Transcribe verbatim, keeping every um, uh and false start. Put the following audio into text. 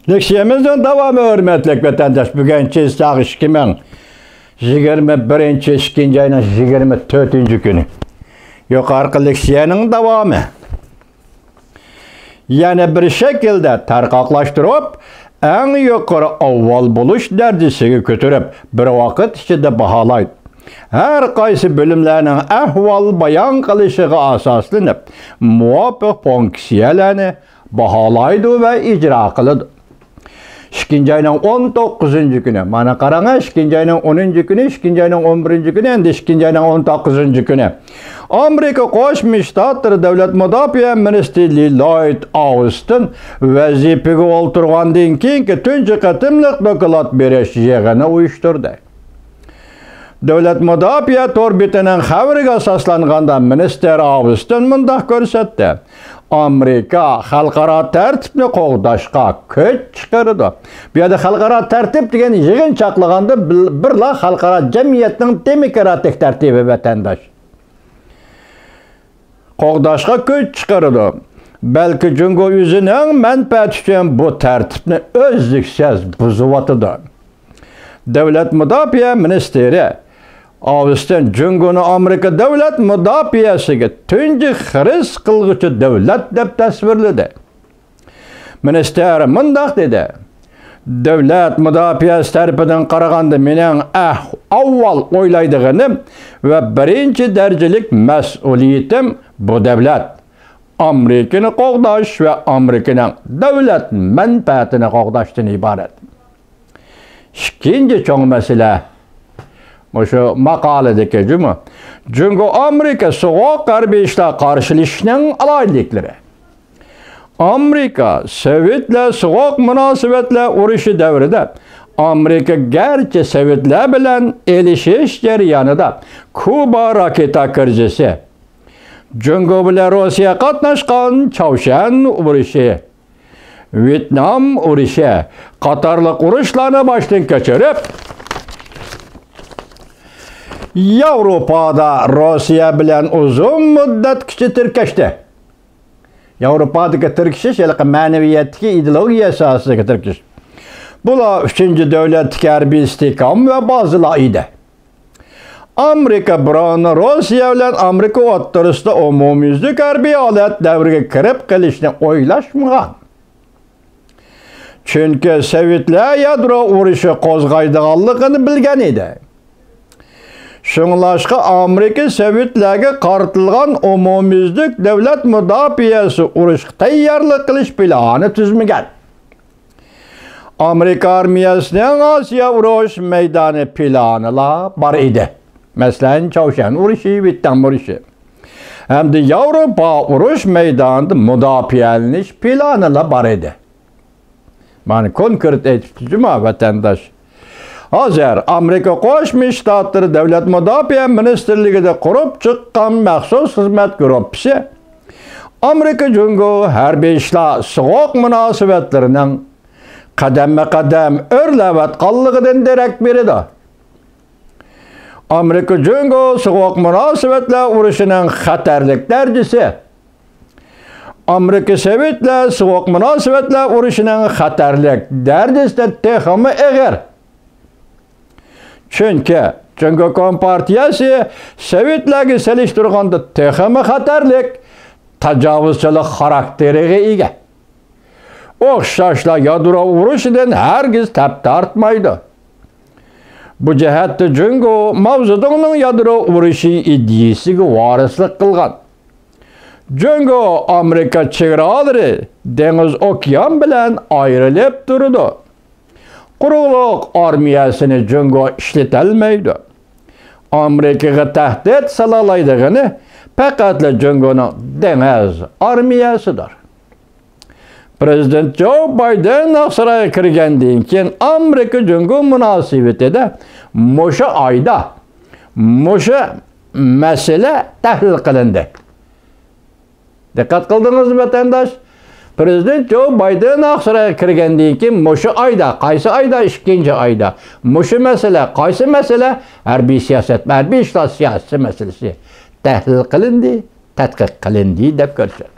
لېكسىيەمىزنىڭ داۋامى، ھۆرمەتلىك ۋەتەنداش، بۈگۈن چېسلاغ ئىككى مىڭ يىگىرمە بىرىنچى ئىككىنچى ئاينىڭ يىگىرمە تۆتىنچى كۈنى. يۇقىرىقى لېكسىيەنىڭ داۋامى. يەنە بىر شەكىلدە تارقاقلاشتۇرۇپ، ئەڭ يۇقىرى ئاۋۋال بولۇش دەرىجىسىگە كۆتۈرۈپ، بىر ۋاقىت ئىچىدە باھالايدۇ. ھەر قايسى بۆلۈملەرنىڭ ئەھۋال بايان قىلىشىغا ئاساسلىنىپ، مۇۋاپىق فۇنكسىيەلەرنى باھالايدۇ ۋە ئىجرا قىلىدۇ. ئىككىنچى ئاينىڭ ئون توققۇزىنچى كۈنى، مانا قاراڭە، ئىككىنچى ئاينىڭ ئونىنچى كۈنى، ئىككىنچى ئاينىڭ ئون بىرىنچى كۈنى، ئەمدى ئىككىنچى ئاينىڭ ئون توققۇزىنچى كۈنى ئامېرىكا قوشما شتاتلىرى دۆلەت مۇداپىئە مىنىستىرى لويد ئاۋستىن ۋەزىپىگە ئولتۇرغاندىن كېيىنكى تۇنجى قېتىملىق دوكلات بېرىش يىغىنى ئۇيۇشتۇردى. دۆلەت مۇداپىئە تور بېتىنىڭ خەۋىرىگە ئاساسلانغاندا، مىنىستىر ئاۋستىن مۇنداق كۆرسەتتى: ئامېرىكا خەلقئارا تەرتىپنى قوغداشقا كۈچ چىقىرىدۇ. بۇ يەردە خەلقئارا تەرتىپ دېگەن يىغىن چاقلىغاندا بىر-، بىرلا خەلقئارا جەمئىيەتنىڭ دېموكراتىك تەرتىپى، ۋەتەنداش. قوغداشقا كۈچ چىقىرىدۇ. بەلكى جۇڭگو ئۆزىنىڭ مەنپەئەتى ئۈچۈن بۇ تەرتىپنى ئۈزلۈكسىز بۇزۇۋاتىدۇ. دۆلەت مۇداپىئە مىنىستىرى ئاۋستىن جۇڭگونى ئامېرىكا دۆلەت مۇداپىئەسىگە تۇنجى خىرىس قىلغۇچى دۆلەت دەپ تەسۋىرلىدى. مىنىستىر مۇنداق دېدى: دۆلەت مۇداپىئەسى تەرىپىدىن قارىغاندا، مېنىڭ ئەھ-، ئاۋۋال ئويلايدىغىنىم ۋە بىرىنچى دەرىجىلىك مەسئۇلىيىتىم بۇ دۆلەت، ئامېرىكىنى قوغداش ۋە ئامېرىكىنىڭ دۆلەت مەنپەئەتىنى قوغداشتىن ئىبارەت. ئىككىنچى چوڭ مەسىلە، مۇشۇ ماقالىدىكى جۇمۇ، جۇڭگو ئامېرىكا سوغۇق ھەربىي ئىشلار قارشىلىشىشنىڭ ئالاھىدىلىكلىرى. ئامېرىكا سوۋېتلار سوغۇق مۇناسىۋەتلەر ئۇرۇشى دەۋرىدە، ئامېرىكا گەرچە سوۋېتلار بىلەن ئېلىشىش جەريانىدا كۇبا راكېتا كىرىزىسى، جۇڭگو بىلەن روسىيە قاتناشقان چاۋشيەن ئۇرۇشى، ۋيېتنام ئۇرۇشى قاتارلىق ئۇرۇشلارنى باشتىن كەچۈرۈپ، ياۋروپادا روسىيە بىلەن ئۇزۇن مۇددەتكىچە تىركەشتى. ياۋروپادىكى تىركىشىش ھېلىقى مەنىۋىيەتتىكى ئىدېئولوگىيە ساھەسىدىكى تىركىشىش. بۇلار ئۈچىنچى دۆلەتتىكى ھەربىي ئىستىھكام ۋە بازىلار ئىدى. ئامېرىكا بۇرۇن روسىيە بىلەن ئامېرىكا ئوتتۇرىسىدا ئومۇميۈزلۈك ھەربىي ھالەت دەۋرىگە كىرىپ قېلىشنى ئويلاشمىغان. چۈنكى سوۋېتلار يادرو ئۇرۇشى قوزغايدىغانلىقىنى بىلگەن ئىدى. شۇڭلاشقا ئامېرىكا سوۋېتلارغا قارىتىلغان ئومۇميۈزلۈك دۆلەت مۇداپىئەسى ئۇرۇشقا تەييارلىق قىلىش پىلانى تۈزمىگەن. ئامېرىكا ئارمىيەسىنىڭ ئاسىيا ئۇرۇش مەيدانى پىلانىلا بار ئىدى. مەسىلەن، چاۋشيەن ئۇرۇشى، ۋيېتنام ئۇرۇشى ھەمدە ياۋروپا ئۇرۇش مەيدانىدا مۇداپىئەلىنىش پىلانىلا بار ئىدى. مانا، كونكرېت ئېيتىپتۇ جۇمۇ ۋەتەنداش. ھازىر ئامېرىكا قوشما شتاتلىرى دۆلەت مۇداپىئە مىنىستىرلىكىدە قۇرۇپ چىققان مەخسۇس خىزمەت گۇرۇپپىسى ئامېرىكا جۇڭگو ھەربىي ئىشلار سوغۇق مۇناسىۋەتلىرىنىڭ قەدەممۇ قەدەم ئۆرلەۋاتقانلىقىدىن دېرەك بېرىدۇ. ئامېرىكا جۇڭگو سوغۇق مۇناسىۋەتلەر ئۇرۇشىنىڭ خەتەرلىك دەرىجىسى ئامېرىكا سوۋېتلار سوغۇق مۇناسىۋەتلەر ئۇرۇشىنىڭ خەتەرلىك دەرىجىسىدىن تېخىمۇ ئېغىر. چۈنكى جۇڭگو كومپارتىيەسى سوۋېتلارغا سېلىشتۇرغاندا تېخىمۇ خەتەرلىك، تاجاۋۇزچىلىق خاراكتېرىگە ئىگە. ئوخشاشلا يادرو ئۇرۇشىدىن ھەرگىز تەپ تارتمايدۇ. بۇ جەھەتتە جۇڭگو ماۋزېدۇڭنىڭ يادرو ئۇرۇشى ئىدىيىسىگە ۋارىسلىق قىلغان. جۇڭگو ئامېرىكا چېگرالىرى دېڭىز ئوكيان بىلەن ئايرىلىپ تۇرىدۇ. قۇرۇقلۇق ئارمىيەسىنى جۇڭگو ئىشلىتەلمەيدۇ. ئامېرىكىغا تەھدىت سالالايدىغىنى پەقەتلا جۇڭگونىڭ دېڭىز ئارمىيەسىدۇر. پرېزىدېنت جو بايدېن ئاقسارايغا كىرگەندىن كېيىن، ئامېرىكا جۇڭگو مۇناسىۋىتىدە مۇشۇ ئايدا مۇشۇ مەسىلە تەھلىل قىلىندى. دىققەت قىلدىڭىزمۇ، ۋەتەنداش؟ پرېزىدېنت جو بايدېن ئاقسارايغا كىرگەندىن كېيىن، مۇشۇ ئايدا، قايسى ئايدا؟ ئىككىنچى ئايدا. مۇشۇ مەسىلە، قايسى مەسىلە؟ ھەربىي سىياسەت، ھەربىي ئىشلار سىياسىي مەسىلىسى تەھلىل قىلىندى، تەتقىق قىلىندى دەپ كۆرسەتتى.